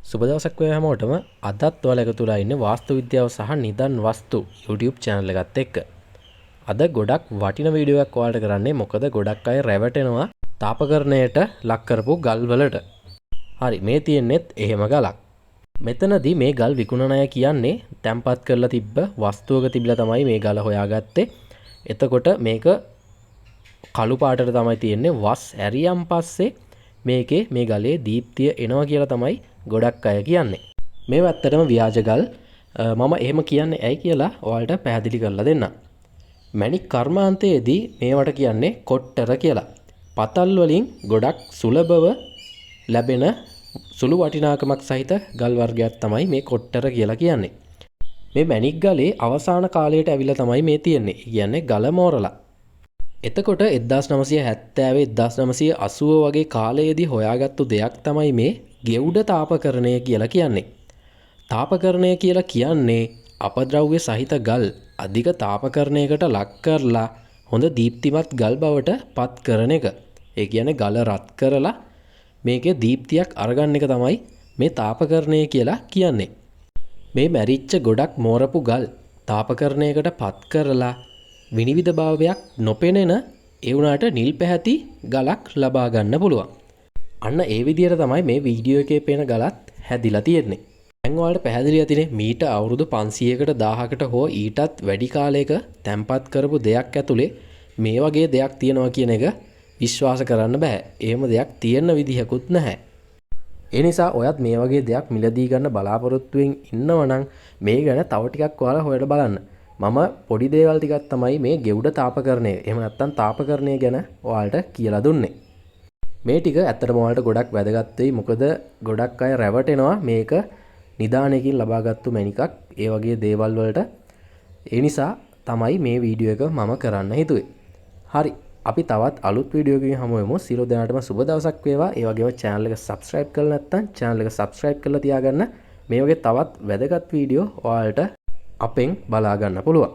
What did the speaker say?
සුබ දවසක් වේවා හැමෝටම. අදත් ඔයාලා එකතු වෙලා ඉන්නේ වාස්තු විද්‍යාව සහ නිදන් වස්තු YouTube channel එකත් එක්ක. අද ගොඩක් වටින වීඩියෝ එකක් ඔයාලට කරන්නේ, මොකද ගොඩක් අය රැවටෙනවා තාපකරණයට ලක් කරපු ගල් වලට. හරි, මේ තියෙන්නේත් එහෙම ගලක්. මෙතනදී මේ ගල් විකුණන අය කියන්නේ තැන්පත් කරලා තිබ්බ වස්තුවක තිබිලා තමයි මේ ගල හොයාගත්තේ. එතකොට මේක කළු පාටට තමයි තියෙන්නේ. වස් ඇරියන් පස්සේ මේකේ මේ ගලේ දීප්තිය එනවා කියලා තමයි ගොඩක් අය කියන්නේ. මේව ඇත්තටම ව්‍යාජ ගල්. මම එහෙම කියන්නේ ඇයි කියලා ඔයාලට පැහැදිලි කරලා දෙන්නම්. මැණික් කර්මාන්තයේදී මේවට කියන්නේ කොට්ටර කියලා. පතල් වලින් ගොඩක් සුලභව ලැබෙන සුළු වටිනාකමක් සහිත ගල් වර්ගයක් තමයි මේ කොට්ටර කියලා කියන්නේ. මේ මැණික් ගලේ අවසාන කාලයට ඇවිල්ලා තමයි මේ තියෙන්නේ. ඒ කියන්නේ ගල මෝරලා. එතකොට 1970 1980 වගේ කාලයේදී හොයාගත්තු දෙයක් තමයි මේ ගෙවුඩ තාපකරණය කියලා කියන්නේ. තාපකරණය කියලා කියන්නේ අපද්‍රව්‍ය සහිත ගල් අධික තාපකරණයකට ලක් කරලා හොඳ දීප්තිමත් ගල් බවට පත් කරන එක. ඒ කියන්නේ ගල රත් කරලා මේකේ දීප්තියක් අරගන්න එක තමයි මේ තාපකරණය කියලා කියන්නේ. මේ මැරිච්ච ගොඩක් මෝරපු ගල් තාපකරණයකට පත් කරලා විනිවිද භාවයක් නොපෙනෙන ඒ වුණාට නිල් පැහැති ගලක් ලබා ගන්න පුළුවන්. අන්න ඒ විදිහට තමයි මේ වීඩියෝ එකේ පේන ගලත් හැදිලා තියෙන්නේ. දැන් ඔයාලට පැහැදිලි ඇතිනේ මීට අවුරුදු 500කට 1000කට හෝ ඊටත් වැඩි කාලයක තැන්පත් කරපු දෙයක් ඇතුලේ මේ වගේ දෙයක් තියෙනවා කියන එක විශ්වාස කරන්න බෑ. එහෙම දෙයක් තියෙන විදිහකුත් නැහැ. ඒ නිසා ඔයත් මේ වගේ දෙයක් මිලදී ගන්න බලාපොරොත්තුවෙන් ඉන්නවනම් මේ ගැන තව ටිකක් ඔයාලා හොයලා බලන්න. මම පොඩි දේවල් ටිකක් තමයි මේ ගෙවුඩ තාපකරණය, එහෙම නැත්නම් තාපකරණය ගැන ඔයාලට කියලා දුන්නේ. මේ ටික ඇත්තටම ඔයාලට ගොඩක් වැදගත් වෙයි. මොකද ගොඩක් අය රැවටෙනවා මේක නිදානයකින් ලබාගත්තු මැණිකක් ඒ වගේ දේවල් වලට. ඒ නිසා තමයි මේ වීඩියෝ එක මම කරන්න හිතුවේ. හරි, අපි තවත් අලුත් වීඩියෝ එකකින් හමු වෙමු. සියලු දෙනාටම සුබ දවසක් වේවා. ඒ වගේම channel එක subscribe කරලා නැත්නම් channel එක subscribe කරලා තියාගන්න. මේ වගේ තවත් වැදගත් වීඩියෝ ඔයාලට අපෙන් බලා ගන්න පුළුවන්.